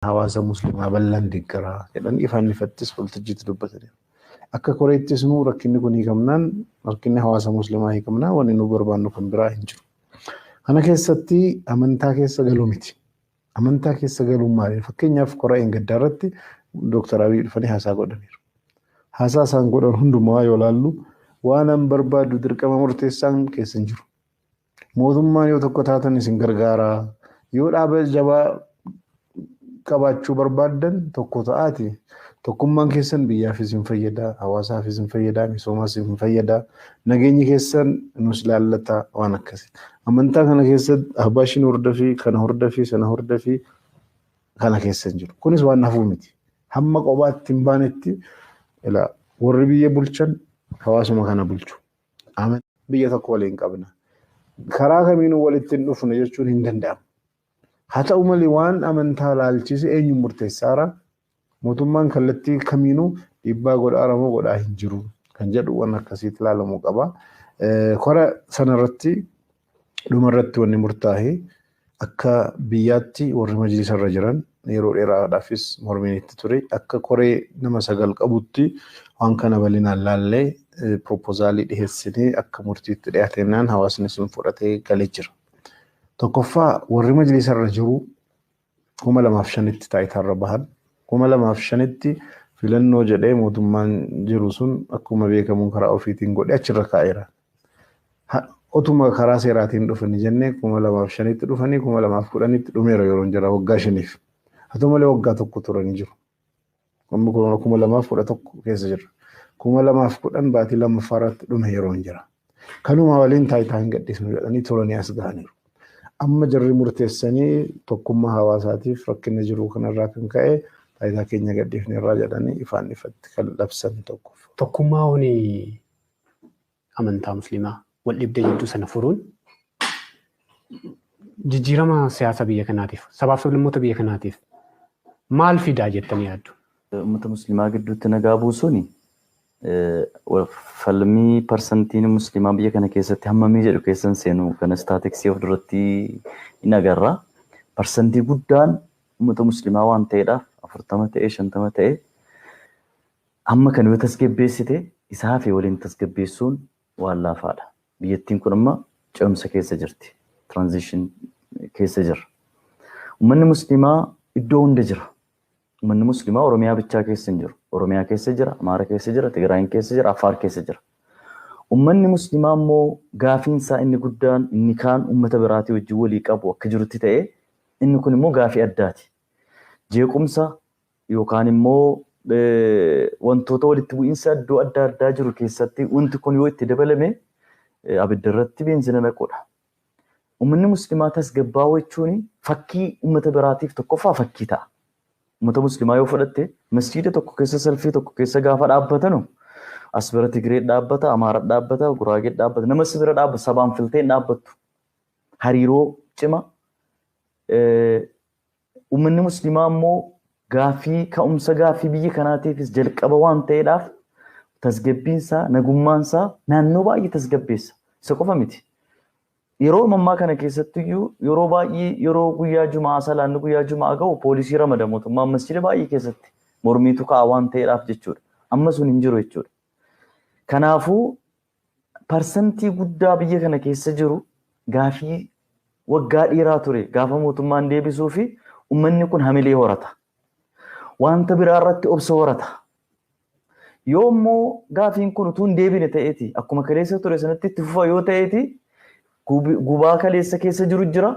Hawaasa musliimaa bal'aan deeggaraa jedhanii ifaan ifattis waltajjiitti dubbataniiru. Akka koreettis immoo rakkinni kun hiikamnaan, rakkinni hawaasa musliimaa hiikamnaan, wanni nu barbaannu kan biraa hin jiru. Kana keessatti amantaa keessa galuu miti. Amantaa keessa galuun maali? Fakkeenyaaf, kora gaddaa irratti Dooktar Abiy dhufanii haasaa godhaniiru. Haasaa isaan godhan hundumaa yoo ilaallu, waan an barbaadu dirqama murteessaan keessa hin jiru. Mootummaan yoo tokko taatan isin gargaaraa. Yoo dhaaba jabaa qabaachuu barbaaddan tokko ta'aati. Tokkummaan keessan biyyaafis isin fayyada, hawaasaafis isin fayyada, misoomaas isin fayyada, nageenyi keessan nus ilaallata waan akkasii. Amantaa kana keessatti Ahbaashiin hordofii, kana hordofii, sana hordofii kana keessa hin jiru. Kunis waan hafuu miti. Hamma kophaatti hin baanetti warri biyya bulchan hawaasuma kana bulchu. Biyya tokko waliin qabna. Karaa kamiinuu walitti hin dhufne jechuun hin danda'amu. Haa ta'u malee, waan amantaa laalchise eenyuun murteessaara? Mootummaan kallattii kamiinuu dhiibbaa godhaa moo godhaa hin jiru kan jedhu waan akkasiitti ilaalamuu qaba. Kora sanarratti dhumarratti wanni murtaa'e, akka biyyaatti warri majlisarra jiran yeroo dheeraadhaafis mormiin itti ture, akka koree nama 9 qabutti waan kana bal'inaan laallee proposaalii dhiyeessinee akka murtiitti dhiyaatennaan hawaasni sun fudhatee galee jira. Tokkoffaa, warri majlisarra jiru 2005tti taayitaarra bahan. 2005tti filannoo jedhee mootummaan jiru sun akkuma beekamu karaa ofiitiin godhee achirra kaa'eera. Otuma karaa seeraatiin dhufanii jennee, 2005tti dhufanii 2010tti dhumeera yeroo jira waggaa 5f. Haa ta'u malee, waggaa tokko turanii jiru. Amma 2011 keessa jirra. 2010 baatii lammaffaa irratti dhume yeroo jira. Kanuma waliin taayitaa hin gadhiisnu jedhanii turanii as gahaniiru. Amma jarri murteessanii tokkummaa hawaasaatiif rakkina jiru kanarraa kan ka'e taayitaa keenya gadhiifneerraa jedhanii ifaan ifatti kan labsan tokko. Tokkummaa honi amantaa musliimaa wal dhibdee jidduu sana furuun jijjiirama siyaasa biyya kanaatiif, sabaaf sablammoota biyya kanaatiif maal fidaa jettanii yaaddu? Uummata musliimaa gidduutti nagaa buusuun, falmii parsantiin musliimaa biyya kana keessatti hammamii jedhu keessan seenu, kana statisticsii of duratti hin agarra. Parsantii guddaan uummata musliimaa waan ta'eedhaaf, 40 ta'ee 50 ta'ee amma kan yoo tasgabbeessite isaa fi waliin tasgabbeessuun waan laafaadha. Biyyattiin kun amma ce'umsa keessa jirti. Transition keessa jira. Uummanni musliimaa iddoo hunda jira. Uummanni musliimaa Oromiyaa bichaa keessa hin jiru. Oromiyaa keessa jira, Amaara keessa jira, Tigraayin keessa jira, Affaar keessa jira. Uummanni musliimaa immoo gaafiinsaa inni guddaan inni kaan uummata biraatii wajjin walii qabu akka jirutti ta'ee, inni kun immoo gaafii addaati. Jeequmsa yookaan immoo wantoota walitti bu'iinsa iddoo adda addaa jiru keessatti wanti kun yoo itti dabalame abidda irratti beenzina naquudha. Uummanni musliimaa tasgabbaa'uu jechuun fakkii uummata biraatiif tokkoffaa fakkii ta'a. Uummata musliimaa yoo fudhatte, masjiida tokko keessa salfii tokko keessa gaafa dhaabbatanu, as bira Tigree dhaabbata, Amaara dhaabbata, Guraagee dhaabbata, nama si bira dhaabbata sabaan filtee hin dhaabbattu. Hariiroo cima. Uummanni musliimaa immoo gaaffii ka'umsa gaaffii biyya kanaatiifis jalqaba waan ta'eedhaaf, tasgabbiinsaa, nagummaansaa naannoo baay'ee tasgabbeessa. Isa qofa miti. Yeroo ammaa kana keessattiyyuu yeroo baay'ee yeroo guyyaa jumaa, salaanni guyyaa jumaa ga'u, poolisii ramada mootummaan masjida baay'ee keessatti, mormiitu ka'a waan ta'eedhaaf jechuudha. Amma sun hin jiru jechuudha. Kanaafuu parsantii guddaa biyya kana keessa jiru gaafii waggaa dheeraa ture gaafa mootummaan deebisuu fi uummanni kun hamilee horata. Wanta biraa irratti obsa horata. Yoo immoo gaafiin kun utuu hin deebine ta'eeti, akkuma kaleessa ture sanatti itti fufa yoo ta'eeti, gubaa kaleessa keessa jiru jira.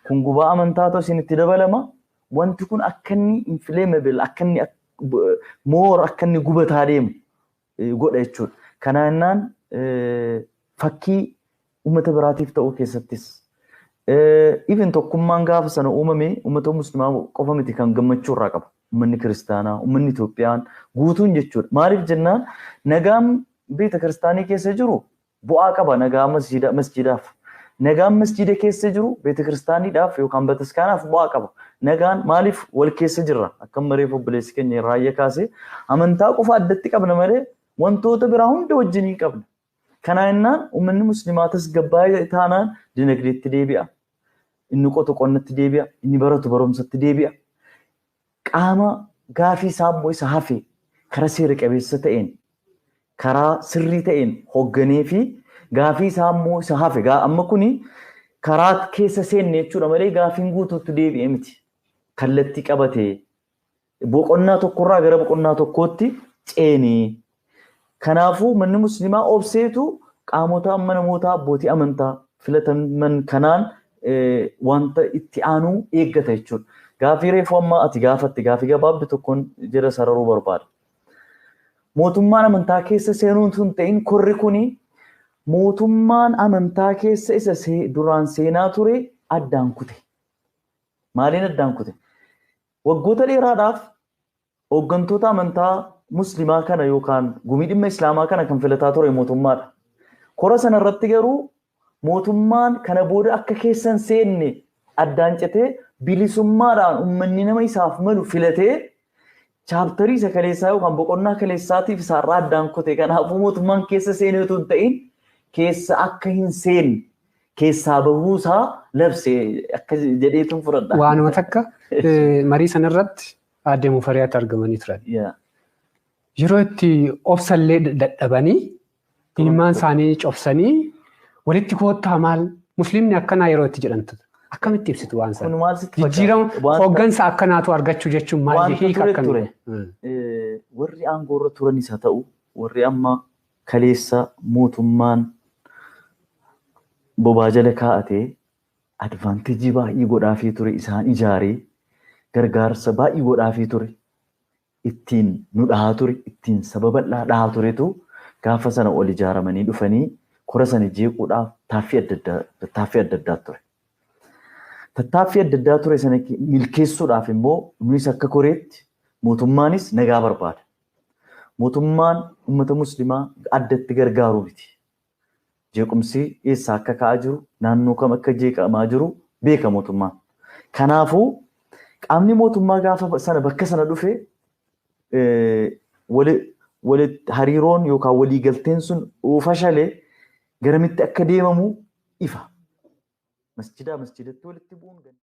Kun gubaa amantaa ta'u isin itti dabalama. Wanti kun akka inni inflammable, akka inni more akka inni gubataa deemu godha jechuudha. Kanaannaan fakkii uummata biraatiif ta'uu keessattis, even tokkummaan gaafa sana uumame uummata musliimaa qofa miti kan gammachuu irraa qabu. Uummanni kiristaanaa, uummanni Itoophiyaan guutuun jechuudha. Maaliif jennaan, nagaan beeta kiristaanii keessa jiru bu'aa qaba nagaa masjidaaf. Nagaan masjida keessa jiru beeta kiristaaniidhaaf yookaan bataskaanaaf bu'aa qaba. Nagaan maaliif wal keessa jirra? Akka mareef obboleessi keenya raayya kaasee, amantaa qofa addatti qabna malee wantoota biraa hunda wajjin hin qabna. Kanaa jennaan uummanni musliimaa tasgabbaa'ee taanaan dinagdeetti deebi'a. Inni qotu qonnatti deebi'a. Inni baratu barumsatti deebi'a. Qaama gaafii isaa immoo isa hafe karaa seera qabeessa ta'een karaa sirrii ta'een hoogganee fi gaafii isaa immoo isa hafe. Amma kuni karaa keessa seenne jechuudha malee gaafiin guutuutti deebi'ee miti. Kallattii qabatee boqonnaa tokkorraa gara boqonnaa tokkootti ceenee. Kanaafuu manni musliimaa obseetu qaamota amma namoota abbootii amantaa filataman kanaan wanta itti aanuu eeggata jechuudha. Gaafii reefu amma ati gaafatte gaafii gabaabdu tokkoon jala sararuu barbaada. Mootummaan amantaa keessa seenuun sun ta'in korri kuni mootummaan amantaa keessa isa duraan seenaa ture addaan kute. Maaliin addaan kute? Waggoota dheeraadhaaf hooggantoota amantaa musliimaa kana yookaan gumii dhimma islaamaa kana kan filataa ture mootummaadha. Kora sanarratti garuu mootummaan kana booda akka keessa hin seenne addaan citee bilisummaadhaan uummanni nama isaaf malu filatee chaaptarii isa kaleessaa yookaan boqonnaa kaleessaatiif isaarraa addaan kute. Kanaafuu mootummaan keessa seenee otoo hin ta'in keessa akka hin seenne keessaa bahuusaa labse akka jedheetu fudhadha. Waanuma takka marii sanarratti aadde Mufariyaatti argamanii turan. Yeroo itti obsallee dadhabanii ilmaan isaanii cobsanii walitti koottaa maal musliimni akkanaa yeroo itti jedhamtu akkamitti ibsitu waan sana? Jijjiirama hooggansa akkanaatu argachuu jechuun maal hiika akkamii? Warri aangoorra turanis haa ta'u warri amma kaleessa mootummaan bobaa jala kaa'atee advaanteejii baay'ee godhaafii ture isaan ijaaree gargaarsa baay'ee godhaafii ture ittiin nu dhahaa ture ittiin saba bal'aa dhahaa turetu gaafa sana ol ijaaramanii dhufanii kora sana jeequudhaaf tattaaffii adda addaa ture. Tattaaffii adda addaa ture sana milkeessuudhaaf immoo nunis akka koreetti mootummaanis nagaa barbaada. Mootummaan uummata musliimaa addatti gargaaruu miti. Jeequmsi eessaa akka ka'aa jiru, naannoo kam akka jeeqamaa jiru beeka mootummaan. Kanaafuu qaamni mootummaa gaafa sana bakka sana dhufe hariiroon yookaan waliigalteen sun fashalee garamitti akka deemamu ifa. Masjidaa masjidatti walitti bu'uun.